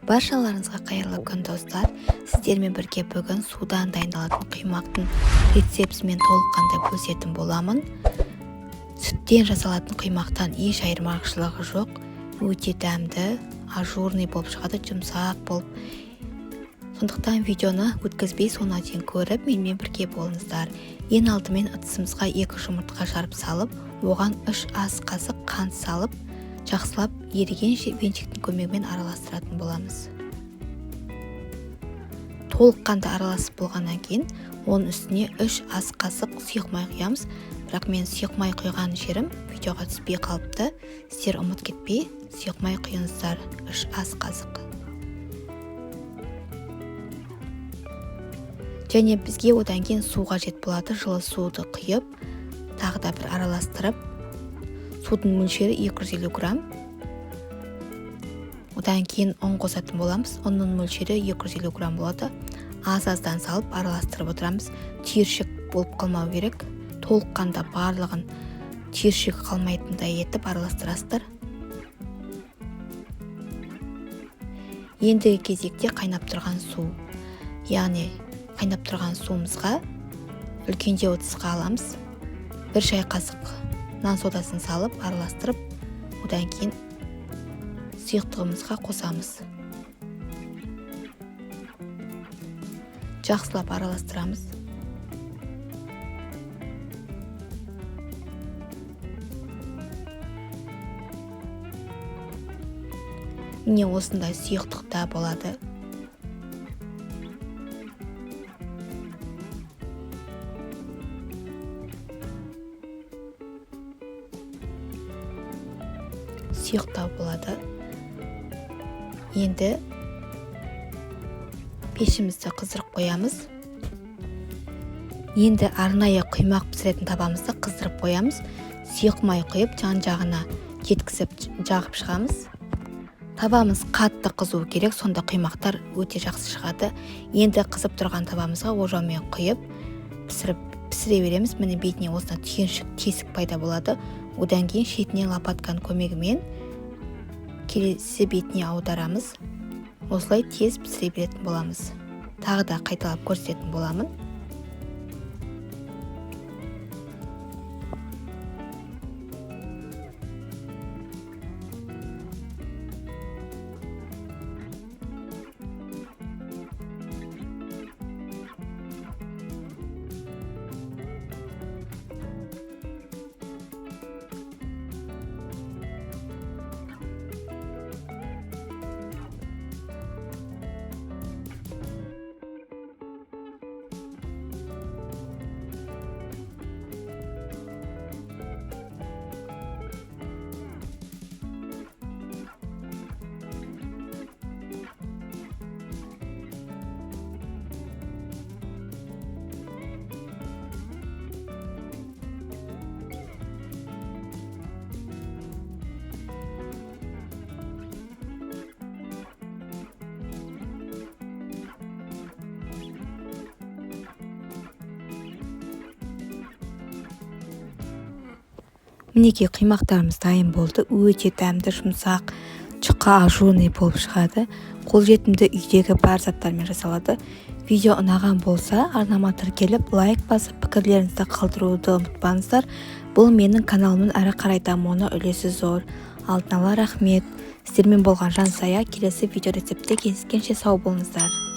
Баршаларыңызға қайырлы күн, достар! Сіздермен бірге бүгін судан дайындалатын құймақтың рецептісімен толыққанды бөлісетін боламын. Сүттен жасалатын құймақтан еш айырмашылығы жоқ. Өте дәмді, ажурный болып шығады, жұмсақ болып. Сондықтан видеоны өткізбей соңына дейін көріп, менімен бірге болыңыздар. Ең алдымен ыдысымызға 2 жұмыртқа жарып салып, оған 3 ас қасық қант салып, жақсылап ерігенше венчиктің көмегімен араластыратын боламыз. Толыққанды араласып болғаннан кейін оның үстіне 3 ас қасық сұйық май құямыз. Бірақ мен сұйық май құйған жерім видеоға түспей қалыпты. Сіздер ұмыт кетпей сұйық май құйыңыздар, 3 ас қасық. Және бізге одан кейін су қажет болады. Жылы суды құйып, тағы да бір араластырып, судың мөлшері 250 грамм. Одан кейін ұн қосатын боламыз. Ұнның мөлшері 250 грамм болады. Аз-аздан салып араластырып отырамыз. Түйіршік болып қалмау керек. Толыққанда барлығын түйіршік қалмайтындай етіп араластырасыздар. Ендігі кезекте қайнап тұрған су. Яғни қайнап тұрған суымызға үлкендеу ыдысқа аламыз. 1 шай қасық нан содасын салып араластырып, одан кейін сұйықтығымызға қосамыз. Жақсылап араластырамыз. Міне осындай сұйықтықта болады. Сұйықтау болады. Енді пешімізді қыздырып қоямыз. Енді арнайы құймақ пісіретін табамызды қыздырып қоямыз. Сұйық май құйып, жан-жағына жеткізіп жағып шығамыз. Табамыз қатты қызу керек, сонда құймақтар өте жақсы шығады. Енді қызып тұрған табамызға ожаумен құйып, пісіре береміз. Міне бетіне осындай түйіншік тесік пайда болады. Одан кейін шетінен лопатканың көмегімен келесі бетіне аударамыз. Осылай тез пісіре беретін боламыз. Тағы да қайталап көрсететін боламын. Мінекей құймақтарымыз дайын болды. Өте дәмді, жұмсақ, жұқа, ажурный болып шығады. Қолжетімді үйдегі бар заттармен жасалады. Видео ұнаған болса, арнама тіркеліп, лайк басып, пікірлеріңізді қалдыруды ұмытпаңыздар. Бұл менің каналымның әрі қарай дамуына үлесі зор. Алдын ала рахмет. Сіздермен болған Жансая. Келесі видео рецептте кездескенше сау болыңыздар.